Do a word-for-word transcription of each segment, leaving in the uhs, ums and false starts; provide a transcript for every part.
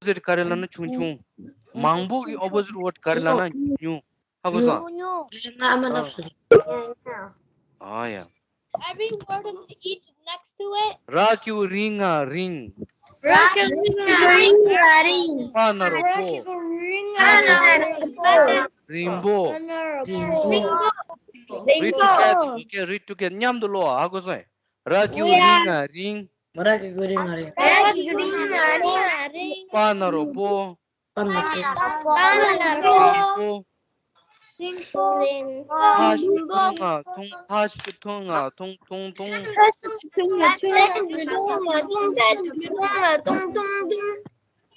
opposite ག་རེ་ལབ་ན་ཆུང་ཆུང་། མང་པོ་གི་opposite word ག་རེ་ལབ་ན་ཉུང་ཉུང་། ཧ་གོ་སོང་། ང་ཨ་མ་ལབ་སོང་། ཨ་ཡ། Every word in each next to it. ར་གི་གུ་རི་ང་རིང་། ར་གི་གུ་རི་ང་རིང་། པ་ན་རོ་པོ། ར་གི་གུ་རི་ང་རིང་། རིང་པོ། རིང་པོ། རིང་པོ། Read together, okay, read together. མཉམ་དུ་ཀློག་ཨ། ཧ་གོ་སོང་། ར་གི་གུ་རི་ང་རིང་། ར་གི་གུ་རི་ང་རིང་། ར་གི་གུ་རི་ང་རིང་། པ་ན་རོ་པོ། པ་ན་རོ་པོ། རིང་པོ། རིང་པོ། ཐ་ཞབས་ཀྱུ་ཐུང་ང་ཐུང་། ཐ་ཞབས་ཀྱུ་ཐུང་ང་ཐུང་། ཐུང་ཐུང་། ཐ་ཞབས་ཀྱུ་ཐུང་ང་ཐུང་། ཐ་ཞབས་ཀྱུ་ཐུང་ང་ཐུང་། ཐ་ཞབས་ཀྱུ་ཐུང་ང་ཐུང་། ཐུང་ཐུང་།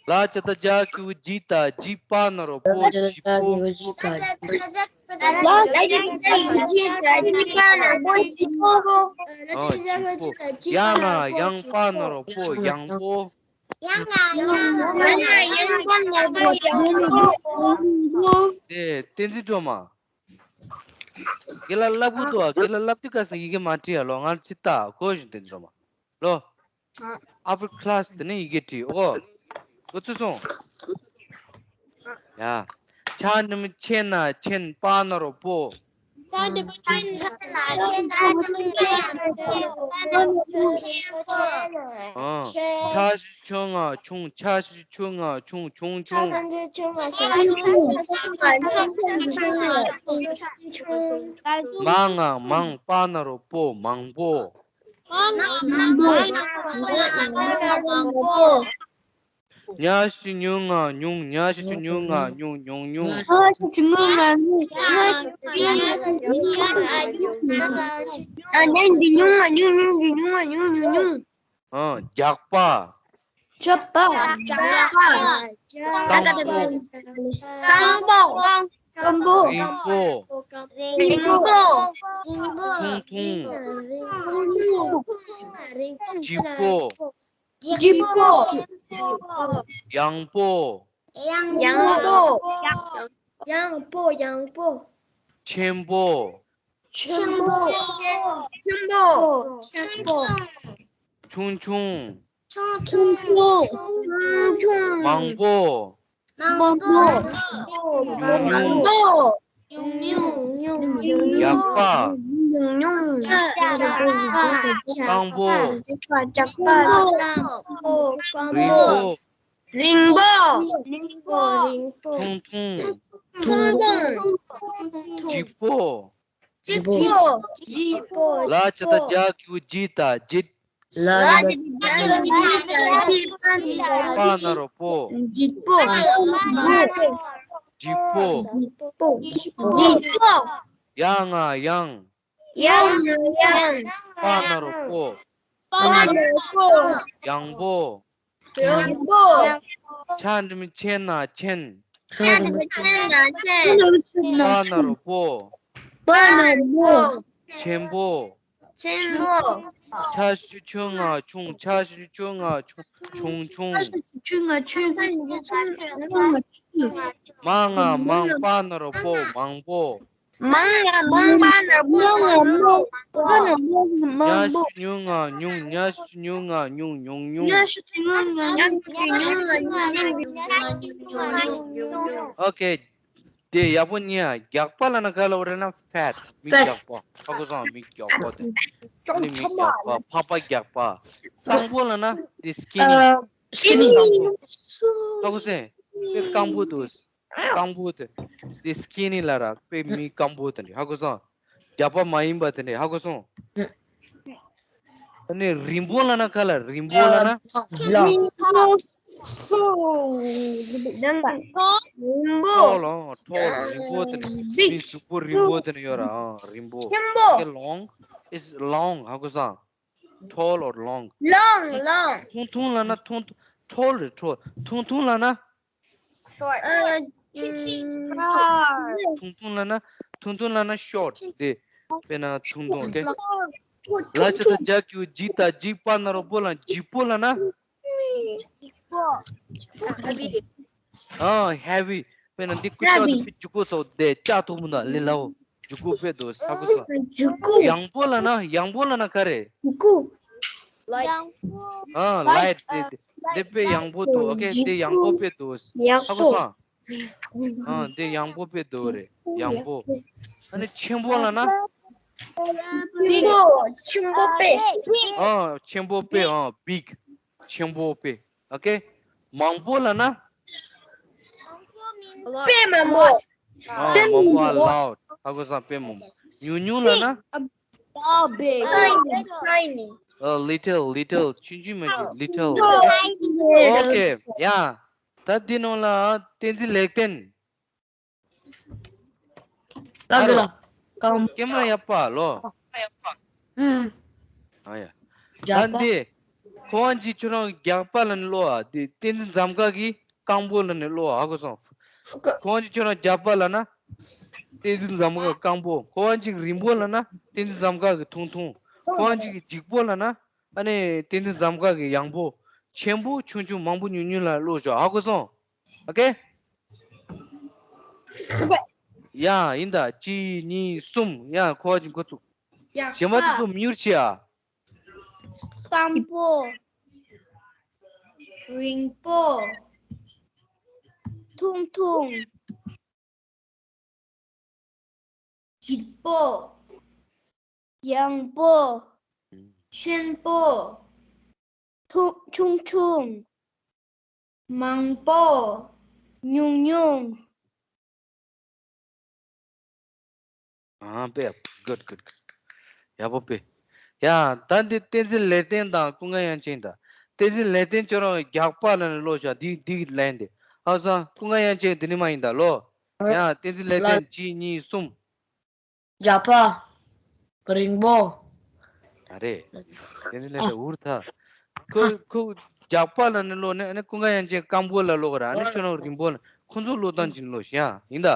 ལ་ཇ་བཏགས་ལྗ་གི་གུ་ལྗིད། ད་ལྗིད། པ་ན་རོ་པོ། ལྗིད་པོ། ལ་ཇ་བཏགས་ལྗ་གི་གུ་ལྗིད། ད་ལྗིད། ལ་ཇ་བཏགས་ལྗ་གི་གུ་ལྗིད། ད་ལྗིད། པ་ན་རོ་པོ། ལྗིད་པོ། ཨ། ལྗིད་པོ། ཡ་ང་ཡང་། པ་ན་རོ་པོ། ཡང་པོ། ཡ་ང་ཡང་། ཡ་ང་ཡང་། པ་ན་རོ་པོ། ཡང་པོ། དེ་བསྟན་འཛིན་སྒྲོལ་མ། རྒན་ལགས་བསླབ་གི་འདུག་ཨ། རྒན་ལགས་བསླབ་དུས་སྐབས་སུ་ཡི་གེ་མ་བྲིས་ཨ། ལོ་ང་ཅི་ལྟ་གོ་བཞིན། བསྟན་འཛིན་སྒྲོལ་མ། ལོ། upper class དེ་ནས་ཡི་གེ་བྲིས། ཨོ། གོ་ཚོད་སོང་། ཡ། ཆ་འགྲེང་བུ་ཆེ་ན་ཆེན། པ་ན་རོ་པོ། ཆ་འགྲེང་བུ་ཆེ་ན་ཆེན། པ་ན་རོ་པོ། ཆེན་པོ། ཨ། ཆ་ཞབས་ཀྱུ་ཆུ་ང་ཆུང་། ཆ་ཞབས་ཀྱུ་ཆུ་ང་ཆུང་། ཆུང་ཆུང་། ཆ་ཞབས་ཀྱུ་ཆུ་ང་ཆུང་། ཆུང་ཆུང་། མ་ང་མང་། པ་ན་རོ་པོ། མང་པོ། མ་ང་མང་། པ་ན་རོ་པོ། མང་པོ། ཉ་ཞབས་ཀྱུ་ཉུ་ང་ཉུང་། ཉ་ཞབས་ཀྱུ་ཉུ་ང་ཉུང་། ཉུང་ཉུང་། ཉ་ཞབས་ཀྱུ་ཉུ་ང་ཉུང་། ཉ་ཞབས་ཀྱུ་ཉུ་ང་ཉུང་། ཉུང་ཉུང་། ཨ། ཉ་ཞབས་ཀྱུ་ཉུ་ང་ཉུང་། ཉུང་ཉུང་། ཉུང་ཉུང་། ཨ། རྒྱགས་པ། རྒྱགས་པ། རྐང་པ། རྐང་པ། རིང་པོ། རིང་པོ། ཐུང་ཐུང་། ལྗིད་པོ། ལྗིད་པོ། ཡང་པོ། ཡང་པོ། ཡང་པོ། ཡང་པོ། ཆེན་པོ། ཆེན་པོ། ཆེན་པོ། ཆེན་པོ། ཆུང་ཆུང་། ཆུང་ཆུང་། མང་པོ། མང་པོ། ཉུང་ཉུང་། ཉུང་ཉུང་། ཉུང་ཉུང་། རྒྱགས་པ། ཉུང་ཉུང་། རྒྱགས་པ། རྐང་པོ། རྐང་པོ། རིང་པོ། རིང་པོ། རིང་པོ། ཐུང་ཐུང་། ཐུང་ཐུང་། ལྗིད་པོ། ལྗིད་པོ། ལྗིད་པོ། ལ་ཇ་བཏགས་ལྗ་གི་གུ་ལྗི། ད་ལྗིད། ལ་ཇ་བཏགས་ལྗ་གི་གུ་ལྗི། ད་ལྗིད། པ་ན་རོ་པོ། ལྗིད་པོ། ལྗིད་པོ། ལྗིད་པོ། ཡ་ང་ཡང་། ཡ་ང་ཡང་། པ་ན་རོ་པོ། པ་ན་རོ་པོ། ཡང་པོ། ཡང་པོ། ཆ་འགྲེང་བུ་ཆེ་ན་ཆེན། ཆ་འགྲེང་བུ་ཆེ་ན་ཆེན། པ་ན་རོ་པོ། པ་ན་རོ་པོ། ཆེན་པོ། ཆེན་པོ། ཆ་ཞབས་ཀྱུ་ཆུ་ང་ཆུང་། ཆ་ཞབས་ཀྱུ་ཆུ་ང་ཆུང་། ཆུང་ཆུང་། ཆ་ཞབས་ཀྱུ་ཆུ་ང་ཆུང་། མ་ང་མང་། པ་ན་རོ་པོ། མང་པོ། མ་ང་མང་། པ་ན་རོ་པོ། མང་པོ། ཉ་ཞབས་ཀྱུ་ཉུ་ང་ཉུང་། ཉ་ཞབས་ཀྱུ་ཉུ་ང་ཉུང་། ཉུང་ཉུང་། ཉ་ཞབས་ཀྱུ་ཉུ་ང་ཉུང་། ཉུང་ཉུང་། ཨོ་ཁེ། དེ་ཡག་པོ་ཉན་ཨ། རྒྱགས་པ་ལབ་ན་ག་ལབ་རེད་ན་ཕེཊ། མི་རྒྱགས་པ། ཧ་གོ་སོང་། མི་རྒྱགས་པ་དེ། ཨ་ནི་མི་རྒྱགས་པ། ཕག་པ་རྒྱགས་པ། རྐང་པོ་ལབ་ན་དེ་སི་ཀི་ནི། སི་ཀི་ནི། ཧ་གོ་སོང་། དེ་རྐང་པོ་དེ། རྐང་པོ་དེ། དེ་སི་ཀི་ནི་ལབ་ར། དཔེ་མི་སྐམ་པོ་དེ་འདྲ། ཧ་གོ་སོང་། རྒྱགས་པ་མ་ཡིན་པ་དེ་འདྲ། ཧ་གོ་སོང་། ཨ་ནི་རིང་པོ་ལབ་ན་ག་ལབ། རིང་པོ་ལབ་ན། རིང་པོ། མཐོ་ལ། མཐོ་ལ། རིང་པོ་དེ་འདྲ། མི་གཟུགས་པོ་རིང་པོ་དེ་འདྲ་ཡོད་ར། ཨ། རིང་པོ། ཆེན་པོ། Okay, long is long. ཧ་གོ་སོང་། Tall or long. Long, long. ཐུང་ཐུང་ལབ་ན་ཐུང་། tall རེད། tall. ཐུང་ཐུང་ལབ་ན། Short. ཨ། ཆུང་ཆུང་། Short. ཐུང་ཐུང་ལབ་ན། ཐུང་ཐུང་ལབ་ན་short དེ། དཔེར་ན་ཐུང་ཐུང་དེ། ལ་ཇ་བཏགས་ལྗ་གི་གུ་ལྗི། ད་ལྗིད། པ་ན་རོ་པོ་ལབ་ན་ལྗིད་པོ་ལབ་ན། Heavy. ཨ། heavy. དཔེར་ན་འདི་སྐུ་ལྕགས་དེ་ལྗི་པོ་སོགས་དེ་ལྕགས་མཐུག་པོ་འདུག་ལས་སླ་བོ། ལྗི་པོ་དཔེ་འདུག་ཧ་གོ་སོང་། ལྗི་པོ། ཡང་པོ་ལབ་ན། ཡང་པོ་ལབ་ན་ག་རེ། ལྗི་པོ། Light. ཨ། light དེ་དེ། འདི་དཔེ་ཡག་པོ་འདུག་ཨོ་ཁེ། འདི་ཡག་པོ་དཔེ་འདུག་ཡག་ཧ་གོ་པོ། སོང་། ཨ་འདི་ཡག་པོ་དཔེ་འདུག་རེད། ཡག་པོ། ཨ་ནི་ཆེན་པོ་ལབ་ན། ཆེན་པོ། ཆེན་པོ་དཔེ། ཨ་ཆེན་པོ་དཔེ། ཨ་big། ཆེན་པོ་དཔེ། ཨོ་ཁེ། མང་པོ་ལབ་ན། དཔེ་མང་པོ། ཨ་མང་པོ། ཨ་loud། ཧ་གོ་སོང་། དཔེ་མང་པོ། ཉུང་ཉུང་ལབ་ན། Tiny, tiny. ཨ་little, little། ཆུང་ཆུང་མ་ཅིག little། ཨོ་ཁེ། ཡ། ད་འདི་ནང་ལ་གཏན་ཚིགས་ལེགས་ལྡན། ལ་ལ་ལ། ཀམ། ཀེམ་ར་ཡག་པ་ལོ། ཨུམ། ཨ་ཡ། རྒྱགས་པ། ད་འདི། ཁོ་རང་གིས་ཁྱོད་རང་རྒྱགས་པ་ལབ་ནས་ཀློག་ཨ། འདི་གཏན་ཚིགས་མཚམས་ཁག་གི་སྐམ་པོ་ལབ་ནས་ཀློག་ཨ། ཧ་གོ་སོང་། ཁོ་རང་གིས་ཁྱོད་རང་རྒྱགས་པ་ལབ་ན། གཏན་ཚིགས་མཚམས་ཁག་སྐམ་པོ། ཁོ་རང་གིས་རིང་པོ་ལབ་ན་གཏན་ཚིགས་མཚམས་ཁག་གི་ཐུང་ཐུང་། ཁོ་རང་གིས་ལྗིད་པོ་ལབ་ན། ཨ་ནི་གཏན་ཚིགས་མཚམས་ཁག་གི་ཡང་པོ། ཆེན་པོ། ཆུང་ཆུང་། མང་པོ། ཉུང་ཉུང་ལ་ཀློག་ཤོག་ཧ་གོ་སོང་། ཨོ་ཁེ། ཡ་ཡིན་ད། གཅིག་གཉིས། གསུམ། ཡ་ཁོ་བ་ཅིག་འགོ་ཚུགས། ཡ་གཞན་པ་དེ་ཚོ་མྱུར་བྱེད་ཨ། སྐམ་པོ། རིང་པོ། ཐུང་ཐུང་། ལྗིད་པོ། ཡང་པོ། ཆེན་པོ། ཐུང་། ཆུང་ཆུང་། མང་པོ། ཉུང་ཉུང་། ཨ་དཔེ། good, good, good. ཡག་པོ་དཔེ། ཡ་ད་འདི་གཏན་ཚིགས་ལེགས་ལྡན་དང་ཀུན་དགའ་དབྱངས་ཅན་ཡིན་ད། གཏན་ཚིགས་ལེགས་ལྡན་ཁྱོད་རང་རྒྱགས་པ་ལབ་ནས་ཀློག་ཤོག་འདི་འདི་གི་ལན་དེ། ཧ་གོ་སོང་། ཀུན་དགའ་དབྱངས་ཅན་འདི་ནི་མ་ཡིན་ད་ལོ། ཡ་གཏན་ཚིགས་ལེགས་ལྡན། གཅིག་གཉིས། གསུམ། རྒྱགས་པ། རིང་པོ། ཨ་རེད། གཏན་ཚིགས་ལེགས་ལྡན་འུར་ཐག་ཁོ་ཁོ་རྒྱགས་པ་ལབ་ནས་ཀློག་ནས། ཨ་ནི་ཀུན་དགའ་དབྱངས་ཅན་སྐམ་པོ་ལ་ཀློག་ར། ཨ་ནི་ཁྱོད་རང་རིང་པོ་ལ། ཁོ་ཚོ་ཀློག་སྟངས་ཅིག་ཀློག་ཤིག་ཡ། ཡིན་ད།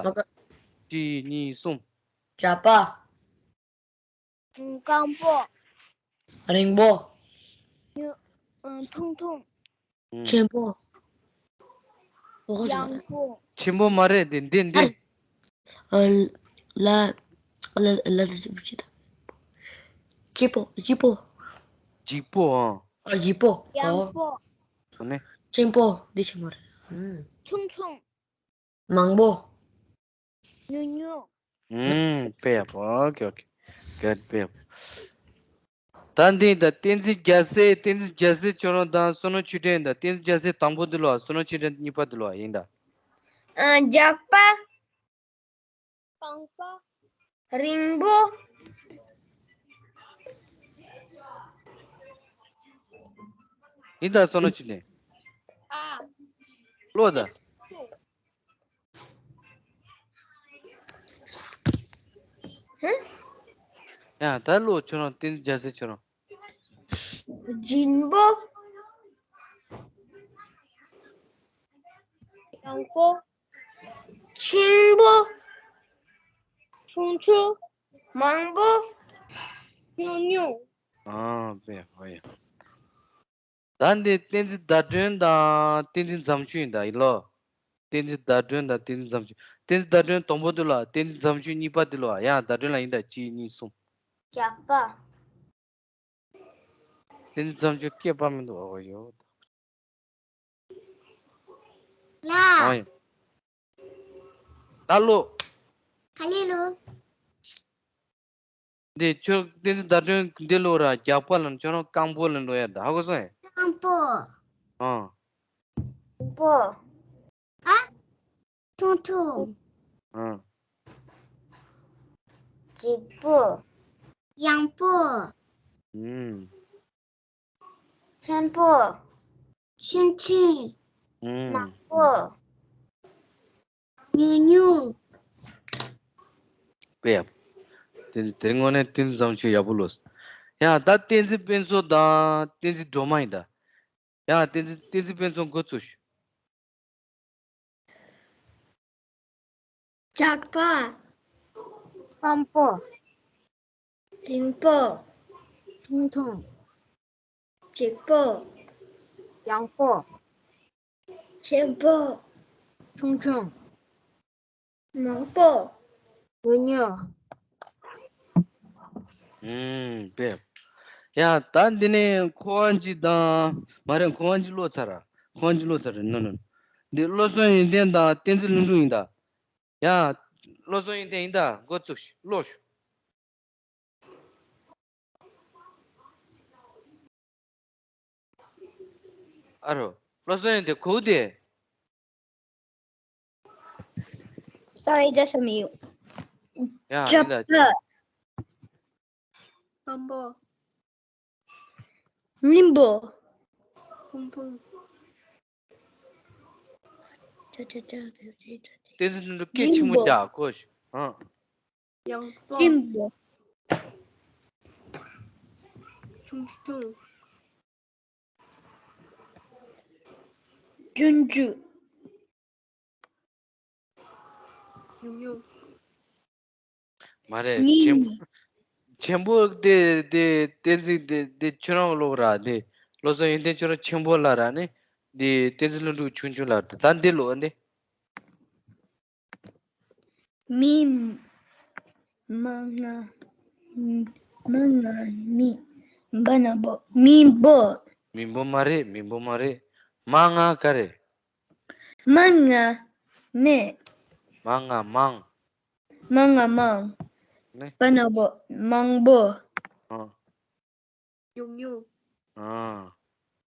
གཅིག་གཉིས། གསུམ། རྒྱགས་པ། སྐམ་པོ། རིང་པོ། ཉུ- ཨ། ཐུང་ཐུང་། ཨུམ། ཆེན་པོ། ཡང་པོ། ཆེན་པོ་མ་རེད་དེ། འདི་འདི། ཨ། ལ་ལ་ལ་ལ་ལ་ལྗིད་པོ། ལྗིད་པོ། ལྗིད་པོ། ཨ། ལྗིད་པོ། ཨ། ཡང་པོ། ཨ་ནི། ཆེན་པོ། འདི་ཆེན་པོ་རེད། ཨུམ། ཆུང་ཆུང་། མང་པོ། ཉུང་ཉུང་། ཨུམ། དཔེ་ཡག་པོ། ཨོ་ཁེ། ཨོ་ཁེ། good. དཔེ་ཡག་པོ། ད་འདི་ད་གཏན་ཚིགས་རྒྱལ་སྲས། གཏན་ཚིགས་རྒྱལ་སྲས་ཁྱོད་རང་དང་བསོད་ནམས་ཆོས་སྒྲོན་ད། གཏན་ཚིགས་རྒྱལ་སྲས་དང་པོ་འདི་ལོ། བསོད་ནམས་ཆོས་སྒྲོན་གཉིས་པ་འདི་ལོ་ཡིན་ད། ཨ། རྒྱགས་པ། རྐང་པ། རིང་པོ། ཡིན་ད། བསོད་ནམས་ཆོས་སྒྲོན། ཨ། ཀློག་ད། ཧུ། ཡ་ད་ཀློག་ཁྱོད་རང་གཏན་ཚིགས་རྒྱལ་སྲས་ཁྱོད་རང་། ལྗིད་པོ། ཡང་པོ། ཆེན་པོ། ཆུང་ཆུང་། མང་པོ། ཉུང་ཉུང་། ཨ་དཔེ་ཡག་པོ་ཡ། ད་འདི་གཏན་ཚིགས་བརྡ་སྒྲོན་དང་གཏན་ཚིགས་མཚམས་གཅོད་ཡིན་ད། ཡིན་ལོ། གཏན་ཚིགས་བརྡ་སྒྲོན་དང་གཏན་ཚིགས་མཚམས་གཅོད། གཏན་ཚིགས་བརྡ་སྒྲོན་དང་པོ་འདི་ལ། གཏན་ཚིགས་མཚམས་གཅོད་གཉིས་པ་འདི་ལ། ཡང་བརྡ་སྒྲོན་ལ་ཡིན་ད། གཅིག་གཉིས་གསུམ། རྒྱགས་པ། གཏན་ཚིགས་མཚམས་གཅོད་སྐྱེས་པ་མི་འདུག་ཨོ་ཡོ། ལ། ཨོ་ཡ། ད་ལོ། ག་ལེ་ལོ། འདི་ཁྱོད་གཏན་ཚིགས་བརྡ་སྒྲོན་འདི་ལོ་ར་རྒྱགས་པ་ལ་ཁྱོད་རང་སྐམ་པོ་ལ་ལོ་ཡ་ད། ཧ་གོ་སོང་ཡ། སྐམ་པོ། ཨ། སྐམ་པོ། ཨ། ཐུང་ཐུང་། ཨ། ལྗིད་པོ། ཡང་པོ། ཨུམ། ཆེན་པོ། ཆུང་ཆུང་། ཨུམ། མང་པོ། ཉུང་ཉུང་། དཔེ་ཡག་དེ་དེ་དངོས་གནས་གཏན་ཚིགས་མཚམས་གཅོད་ཡག་པོ་ལོས། ཡ་ད་གཏན་ཚིགས་དཔེ་མཚོན་དང་གཏན་ཚིགས་སྒྲོན་མ་ཡིན་ད། ཡ་གཏན་ཚིགས་གཏན་ཚིགས་དཔེ་མཚོན་འགོ་ཚུགས་ཤིག་རྒྱགས་པ། སྐམ་པོ། རིང་པོ། ཐུང་ཐུང་། ལྗིད་པོ། ཡང་པོ། ཆེན་པོ། ཆུང་ཆུང་། མང་པོ། ཉུང་ཉུང་། ཨུམ། དཔེ། ཡ། ད་འདི་ནས་ཁོ་བ་གཅིག་དང་། མ་རེད། ཁོ་བ་གཅིག་ཀློག་ཚར། ཁོ་བ་གཅིག་ཀློག་ཚར། ནོ་ནོ། འདི་བློ་བཟང་ཡོན་ཏན་དང་བསྟན་འཛིན་ལྷུན་གྲུབ་ཡིན་ད། ཡ། བློ་བཟང་ཡོན་ཏན་ཡིན་ད། འགོ་བཙུགས་ཤིག། ཀློག་ཤོག། ཨ་རོ། བློ་བཟང་ཡོན་ཏན་གོ་དེ། Sorry, just a minute. ཡ། ཡིན་ད། སྐམ་པོ། རིང་པོ། ཐུང་ཐུང་། ཅ་ཅ་ཅ། བསྟན་འཛིན་ལྷུན་གྲུབ་སྐད་ཆེན་པོ་རྒྱག་གོ་ཤོག། ཨ། ཡང་པོ། རིང་པོ། ཆུང་ཆུང་། ཆུང་ཆུང་། ཉུང་ཉུང་། མ་རེད། ཆེན་པོ། ཆེན་པོ་དེ་དེ་བསྟན་འཛིན་དེ་དེ་ཁྱོད་རང་ལོག་ར་དེ། བློ་བཟང་ཡོན་ཏན་ཁྱོད་རང་ཆེན་པོ་ལ་ར་ནི། དེ་བསྟན་འཛིན་ལྷུན་གྲུབ་ཆུང་ཆུང་ལ་ར། ད་འདི་ལོག་འདི། མི། མ་ང་། མ་ང་མི། བ་ན་བོ། མི་བོ། མི་བོ་མ་རེད། མི་བོ་མ་རེད། མ་ང་ག་རེ། མ་ང་མེད། མ་ང་མང་། མ་ང་མང་། ནི། བ་ན་བོ། མང་བོ། ཨ། ཉུང་ཉུང་། ཨ།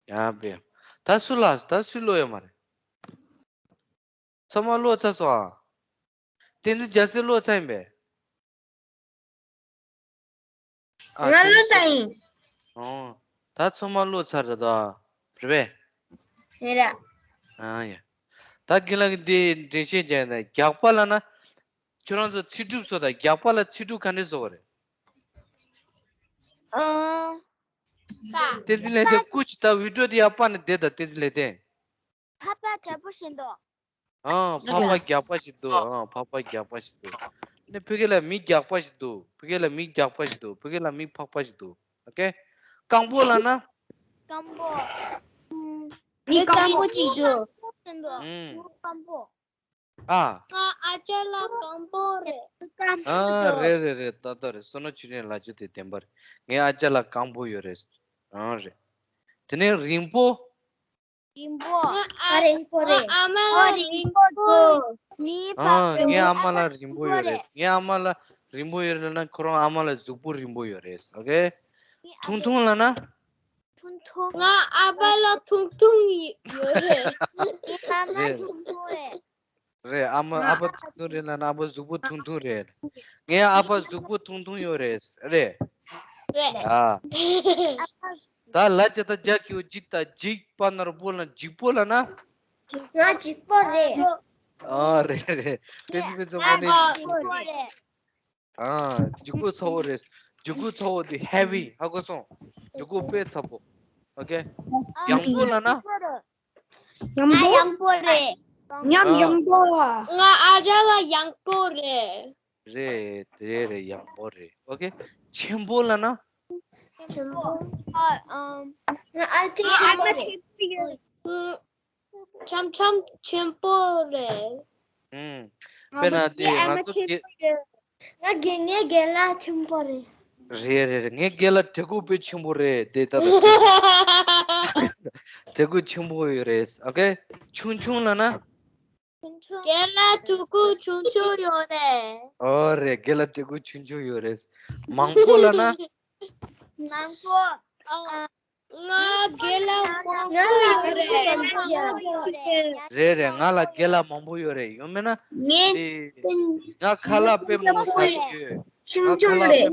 ཡ་བེ། ད་སུ་ལ། ད་སུ་ལོ་ཡོད་མ་རེད། ཚང་མ་ལོ་ཚ་སོང་ཨ། བསྟན་འཛིན་རྒྱལ་སྲས་ལོ་ཚ་ཡིན་པས། ཨ། ང་ལོ་ཚ་ཡིན། ཨོ། ད་ཚང་མ་ལོ་ཚ་རེད་ད། རེད་པས། རེད་ར། ཨ་ཡ། ད་རྒན་ལགས་ཀྱིས་འདི་འགྲེལ་བཤད་བརྒྱབ་ན། རྒྱགས་པ་ལབ་ན། ཁྱོད་རང་ཚོ་ཚིག་གྲུབ་བཟོ་དང་། རྒྱགས་པ་ལ་ཚིག་གྲུབ་ག་འདྲས་བཟོ་བ་རེད། ཨང་། བསྟན་འཛིན་ལེགས་ལྡན། སྐུ་མཁྱེན། ད་བི་ཌིའོ་དེ་ཡར་སྤར་ནས་བསྡད་དང་། བསྟན་འཛིན་ལེགས་ལྡན། འཕགས་པ་དྲག་པོ་ཞིག་འདུག། ཨང་། འཕགས་པ་རྒྱགས་པ་ཞིག་འདུག། ཨང་། འཕགས་པ་རྒྱགས་པ་ཞིག་འདུག། ནི་ཕ་གི་ལ་མི་རྒྱགས་པ་ཞིག་འདུག། ཕ་གི་ལ་མི་རྒྱགས་པ་ཞིག་འདུག། ཕ་གི་ལ་མི་འཕགས་པ་ཞིག་འདུག། ཨོ་ཁེ། སྐམ་པོ་ལབ་ན། སྐམ་པོ། མི་སྐམ་པོ་ཅིག་འདུག། ཨང་། སྐམ་པོ། ཨ། ང་ཨ་ཅག་ལ་སྐམ་པོ་རེད། ཨ། རེད་རེད་རེད། ཏག་ཏག་རེད། བསོད་ནམས་ཆོས་སྒྲོན་ལགས་ཀྱིས་དེ་བདེན་པ་རེད། ངའི་ཨ་ཅག་ལ་སྐམ་པོ་ཡོད་རེད། ཨང་། རེད། དེ་ནས་རིང་པོ། རིང་པོ། ང་ཨ། རིང་པོ་རེད། ང་ཨ་མ་ལ་རིང་པོ་འདུག། ཨང་། ངའི་ཨ་མ་ལ་རིང་པོ་ཡོད་རེད། ངའི་ཨ་མ་ལ་རིང་པོ་ཡོད་རེད་ལབ་ན། ཁོ་རང་ཨ་མ་ལ་གཟུགས་པོ་རིང་པོ་ཡོད་རེད། ཨོ་ཁེ། ཐུང་ཐུང་ལབ་ན། ཐུང་ཐུང་། ང་ཨ་ཕ་ལ་ཐུང་ཐུང་ཡོད་རེད། ངའི་ཨ་མ། རེད། ཐུང་ཐུང་རེད། རེད། ཨ་མ། ཨ་ཕ་ཐུང་ཐུང་རེད་ལབ་ན། ཨ་ཕ་གཟུགས་པོ་ཐུང་ཐུང་རེད། ངའི་ཨ་ཕ་གཟུགས་པོ་ཐུང་ཐུང་ཡོད་རེད། རེད། རེད། ཨ། ད་ལ་ཇ་ད་ཇ་གི་གུ་ཇི་ད། འཇིགས་པ་ན་རོ་པོ་ལབ་ན། འཇིགས་པོ་ལབ་ན། ང་འཇིགས་པོ་རེད། ཨ། རེད་རེད། བསྟན་འཛིན་ཕུན་ཚོགས་དངོས་གནས་འཇིགས་པོ་རེད། ཨ། ལྗིད་ཁོག་ཚ་བོ་རེད། ལྗིད་ཁོག་ཚ་བོ་དེ་ཧེ་བི། ཧ་གོ་སོང་། ལྗིད་ཁོག་དཔེ་ཚ་བོ། ཨོ་ཁེ། ཡང་པོ་ལབ་ན། ཡང་པོ། ཡང་པོ་རེད། ཡང་། ཨ། ཡང་པོ། ང་ཨ་ཅག་ལ་ཡང་པོ་རེད། རེད་རེད་རེད། ཡང་པོ་རེད། ཨོ་ཁེ། ཆེན་པོ་ལབ་ན། ཆེན་པོ། ཨ། ཨམ། ང་ཨ་ཅག་ཆེན་པོ་རེད། ཆེན་པོ་ཡོད། ཆམ་ཆམ་ཆེན་པོ་རེད། ཨུམ། དཔེར་ན་དེ་ང་ཚོ་དགེ། ང་དགེ། ངའི་རྒན་ལགས་ཆེན་པོ་རེད། རེད་རེད་རེད། ངའི་རྒན་ལགས་དྲེ་གུ་དཔེ་ཆེན་པོ་རེད། དེ་ད་ལྟ་དྲེ་གུ་ཆེན་པོ་ཡོད་རེད། ཨོ་ཁེ། ཆུང་ཆུང་ལབ་ན། རྒན་ལགས་དྲེ་གུ་ཆུང་ཆུང་ཡོད་རེད། ཨོ་རེད། རྒན་ལགས་དྲེ་གུ་ཆུང་ཆུང་ཡོད་རེད། མང་པོ་ལབ་ན། མང་པོ། ཨ། ང་རྒན་ལགས་མང་པོ་ཡོད་རེད། རེད་རེད། ང་ལ་རྒན་ལགས་མང་པོ་ཡོད་རེད། ཡོད་མེད་ན། ངས། དེ། ང་ཁ་ལག་དཔེ་མང་པོ་ཟ་གི་ཡོད། ཆུང་ཆུང་རེད།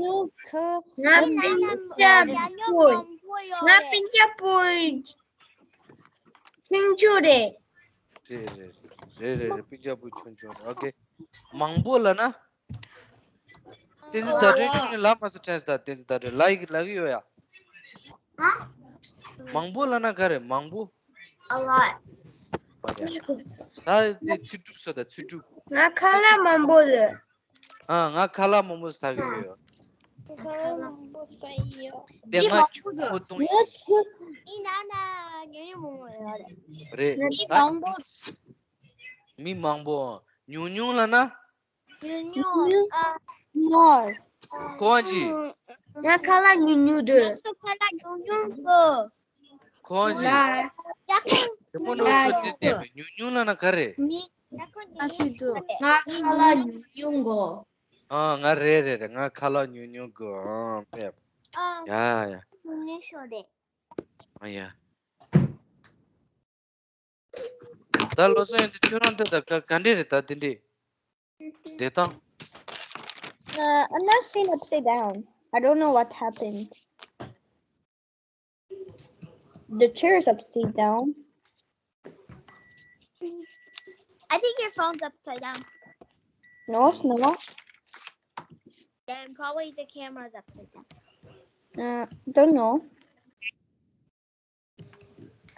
ང་སྤུན་ཀྱག་པོ། ང་སྤུན་ཀྱག་པོ་ཆུང་ཆུང་རེད། རེད་རེད་རེད་རེད་རེད། སྤུན་ཀྱག་པོ་ཆུང་ཆུང་རེད། ཨོ་ཁེ། མང་པོ་ལབ་ན། བསྟན་འཛིན་ཟླ་སྒྲོན་ཁྱོད་ནི་ལབ་མ་སོང་དྲན་སོང་། ད་བསྟན་འཛིན་ཟླ་སྒྲོན་ལབ་ཡི་ལབ་ཀྱི་ཡོད་ཡ། མང་པོ་ལབ་ན་ག་རེ། མང་པོ། ཨ་ལ། ད་དེ་ཚིག་གྲུབ་བཟོ་དང་། ཚིག་གྲུབ། ང་ཁ་ལག་མང་པོ་ཡོད། ཨ། ང་ཁ་ལག་མང་པོ་ཟ་གི་ཡོད། ཁ་ལག་མང་པོ་ཟ་ཡི་ཡོད། དེ་ང་ཆུང་པོ་གཏོང་ཡི། ཡིན་ན་ན་ཉུང་ཉུང་མང་པོ་ཡོད་རེད། རེད། མི་མང་པོ། མི་མང་པོ། ཉུང་ཉུང་ལབ་ན། ཉུང་ཉུང་། ཨ། སྨོར། ཁོ་ཝང་ཅི། ང་ཁ་ལག་ཉུང་ཉུང་འདུག་ཁ་ལག་ཉུང་ཉུང་གོ་ཁོ་ཝང་ཅི། ཡག་པོ་དེ་མོ་ནོ་སོ་དེ་དེ་ཉུང་ཉུང་ལ་ན་ག་རེ། ཨ་ཤི་དུ། ང་ཁ་ལག་ཉུང་ཉུང་གོ་ཨ་ང་རེ་རེ་རེ་ང་ཁ་ལག་ཉུང་ཉུང་གོ་ཨ་ཕེབས། ཡ་ཡ། ཉུང་ཉུང་ཤོ་རེ། ཨ་ཡ། ད་ལོ་སོ་ཡིན་དུ་ཁྱོད་རང་འདི་ད་ག་ག་འདྲས་རེད་ད་འདི་འདྲས། བདེ་ཐང་། Uh, I'm not sitting upside down. I don't know what happened. The chair is upside down. I think your phone's upside down. No, it's not. Then probably the camera's upside down. Uh, don't know.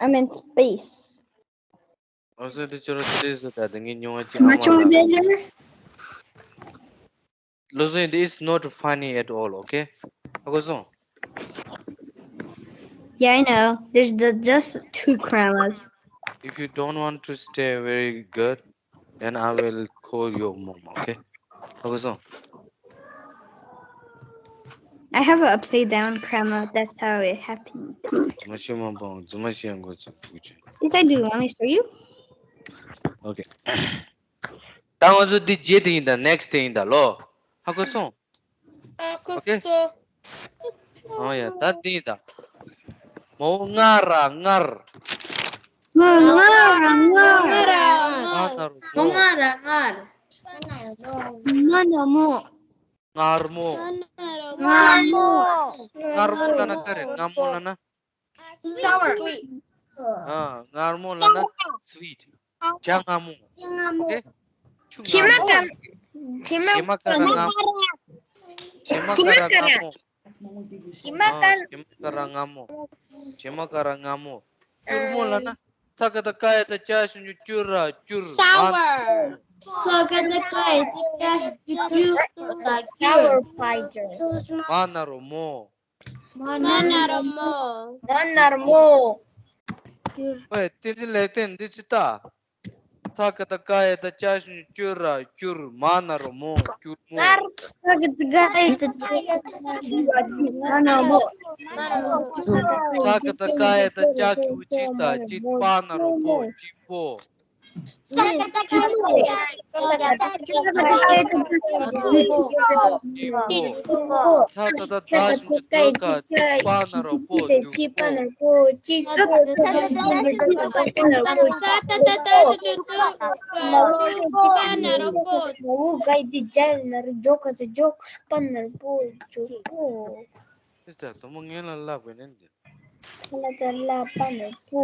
I'm in space. ཨོ་སོ་དེ་ཁྱོད་རང་སྤེ་སི་ད་དེ་ངས་མྱོང་བ་ཅིག་ཨ་མ་ལ། ལོ་སོ་ཡིན་དེ་it's not funny at all, okay? ཧ་གོ་སོང་། Yeah, I know. There's the, just two grandmas. If you don't want to stay very good, then I will call your mom, okay? ཧ་གོ་སོང་། I have an upside down grandma. That's how it happened. རྫུན་མ་བཤད་མ་པང་རྫུན་མ་བཤད་ཡང་གོ་ཚོད་ཐུག་ཅན། Yes, I do. Let me show you. Okay. ད་ང་ཚོ་འདི་རྗེས་དེ་ཡིན་ད་next དེ་ཡིན་ད་ལོ། ཧ་གོ་སོང་། ཨ་ཁོ་Okay. སོ། ཨོ་ཡ་ད་འདི་ཡིན་ད། མོ་ང་ར་ངར། ང་ང་ར་ང་ང་ར་ང་ང་ར་ངར། ང་ན་མོ། ངར་མོ། ང་མོ། ངར་མོ་ལ་ན་ག་རེ་ང་མོ་ལ་ན། Sour. ཨ་ངར་མོ་ལ་ན་sweet. ཇ་ང་མོ། Okay. ཆུ་ཞི་མ་ང་མོ། ཀ་ཞི་མ་ཞི་མ་ཀ་ར་ང་མོ། ཞི་མ་ཀ་ར་ང་མོ། ཞི་མ་ཀ་ཨ་ཞི་མ་ཀ་ར་ང་མོ། ཞི་མ་ཀ་ར་ང་མོ། སྐྱུར་མོ་ལ་ན། ས་ཀ་ད་ཀ་ཡ་ད་ཅ་ཞབས་ཀྱུ་སྐྱུ་ར་སྐྱུར། Sour. ས་ཀ་ད་ཀ་ཡ་ད་ཅ་ཞབས་ཀྱུ་སྐྱུ་ར་སྐྱུར། Sour fighter. མ་ན་རོ་མོ། མ་ན་རོ་མོ། མ་ན་རོ་མོ། ཨོའི་བསྟན་འཛིན་ལེགས་ལྡན་འདི་ཅི་ལྟ། ས་ཀ་ད་ཀ་ཡ་ད་ཅ་ཞབས་ཀྱུ་སྐྱུ་ར་སྐྱུར། མ་ན་རོ་མོ། སྐྱུར་མོ། ས་ཀ་ད་ཀ་ཡ་ད་ཅ་ཞབས་ཀྱུ་སྐྱུ་ར་སྐྱུར། མ་ན་རོ་མོ། ས་ཀ་ད་ཀ་ཡ་ད་ཅ་གི་གུ་ཅི་ལྟ་ཅི། པ་ན་རོ་པོ། ཅི་པོ། ཅི་པོ། ད་ད་ད་ད་ཞབས་ཀྱུ་ད་ག་ཅི། པ་ན་རོ་པོ། དུ་པོ། ཅི་པ་ན་རོ་པོ། ཅི་པོ། ད་ད་ད་ད་ཞབས་ཀྱུ་ད་ག་ཅི། པ་ན་རོ་པོ། ད་ད་ད་ད་ཞབས་ཀྱུ་ད་ག་ཅི། ན་རོ་ག་ཡ་ད་ཇ་ན་རོ་ཇོ་ག་ས་ཇོ། པ་ན་རོ་པོ། ཇོ་པོ། ཨེ་ད་དུ་མོ་ངན་ལ་ལབ་པའི་ནན་ཏེ། ཁ་ལ་ཙ་ལ་པ་ན་པུ།